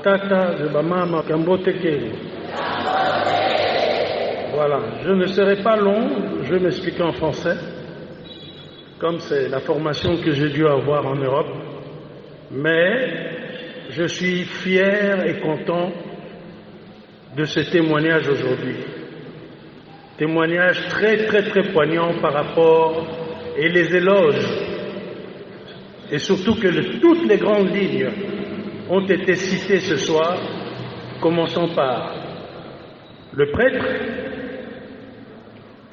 Batata et bamama mbote kenge. Voilà, je ne serai pas long, je vais m'expliquer en français, comme c'est la formation que j'ai dû avoir en Europe. Mais je suis fier et content de ce témoignage aujourd'hui. Témoignage très très très poignant par rapport et les éloges et surtout que toutes les grandes lignes ont été citées ce soir, commençant par le prêtre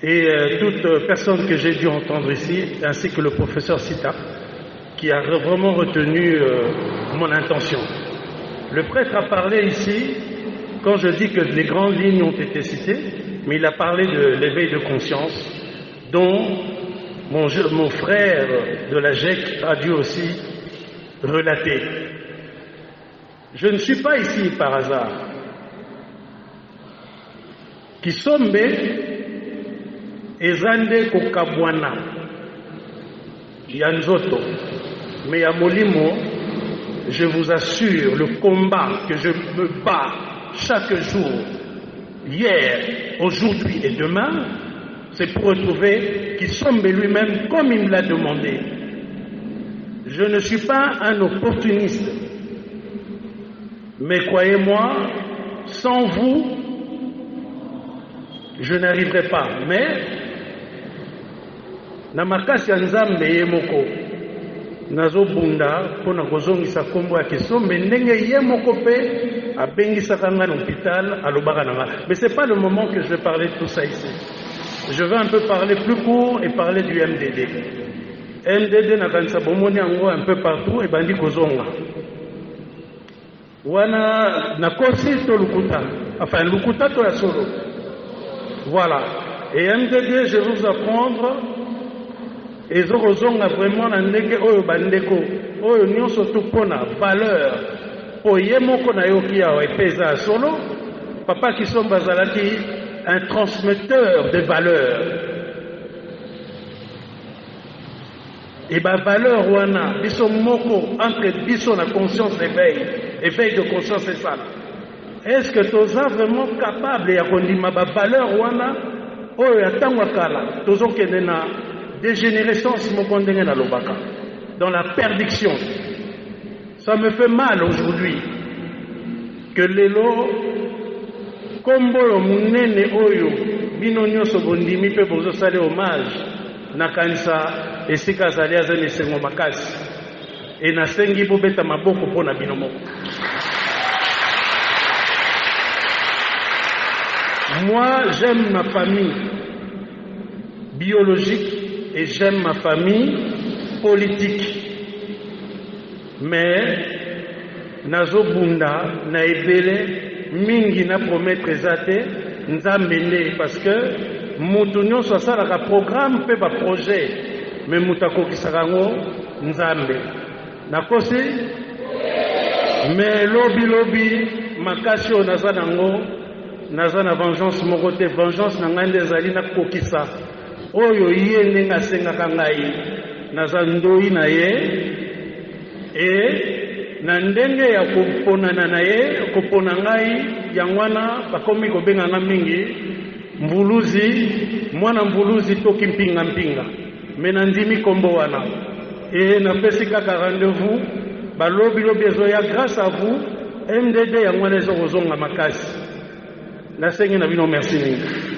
et toute personne que j'ai dû entendre ici, ainsi que le professeur Sita, qui a vraiment retenu mon intention. Le prêtre a parlé ici, quand je dis que les grandes lignes ont été citées, mais il a parlé de l'éveil de conscience, dont mon frère de la GEC a dû aussi relater. Je ne suis pas ici par hasard. Kisombe eza nde kokabwana ya nzoto, mais ya molimo, je vous assure, le combat que je me bats chaque jour, hier, aujourd'hui et demain, c'est pour retrouver Kisombe lui-même comme il me l'a demandé. Je ne suis pas un opportuniste, mais croyez-moi, sans vous, je n'arriverai pas. Mais na makasi ya Nzambe ye moko nazobunda mpona kozongisa nkombo ya Kisombe ndenge ye moko mpe abengisaka nga na hôpital, alobaka na nga. Mais c'est pas le moment que je vais parler de tout ça ici. Je vais un peu parler plus court et parler du MDD. MDD nakanisa bomoni yango un peu partout, ebandi kozonga wana. Nakosi to lukuta? Enfin, lukuta to ya solo? Voilà. Et MDD, je vais vous apprendre, ezokozonga vraiment na ndenge oyo bandeko oyo nyonso tu mpona valeur po ye moko nayoki awa epe eza ya solo. Papa Kisombe azalaki un transmetteur de valeurs et bavaleur wana biso moko entre biso na conscience, éveil de conscience esala. Est-ce que toza vraiment capable ya kondima bavaleur wana oyo ya ntango ya kala? Tozokende na dégénérescence moko ndenge nalobaka, dans la perdition. Ça me fait mal aujourd'hui que lelo nkombo oyo monene oyo bino nyonso bondimi mpe bozosala hommage, nakanisa esika azali aza na esengo makasi e nasengi bobeta maboko mpo na bino moko. Moi, j'aime ma famille biologique et j'aime ma famille politique, mais nazobunda na ebele mingi na promettre eza te Nzambe nde, parce que moto nyonso asalaka programme mpe baprojet, mais moto akokisaka yango Nzambe. Nakosi? Mais lobilobi makasi oyo naza nango, naza na vengeance moko te. Vengeance na ngai nde ezali nakokisa oyo ye ndenge asengaka ngai. Naza ndoi na ye e na ndenge ya koponana na ye kopona ngai. Yango wana bakomi kobenga nga mingi Mvuluzi, mwana Mvuluzi toki mpinga mpinga, mais nandimi nkombo wana e napesi kaka rendez-vous balobilobi ezoya. Grâce à vous, MDD yango wana ezokozonga makasi. Nasengi na bino merci mingi.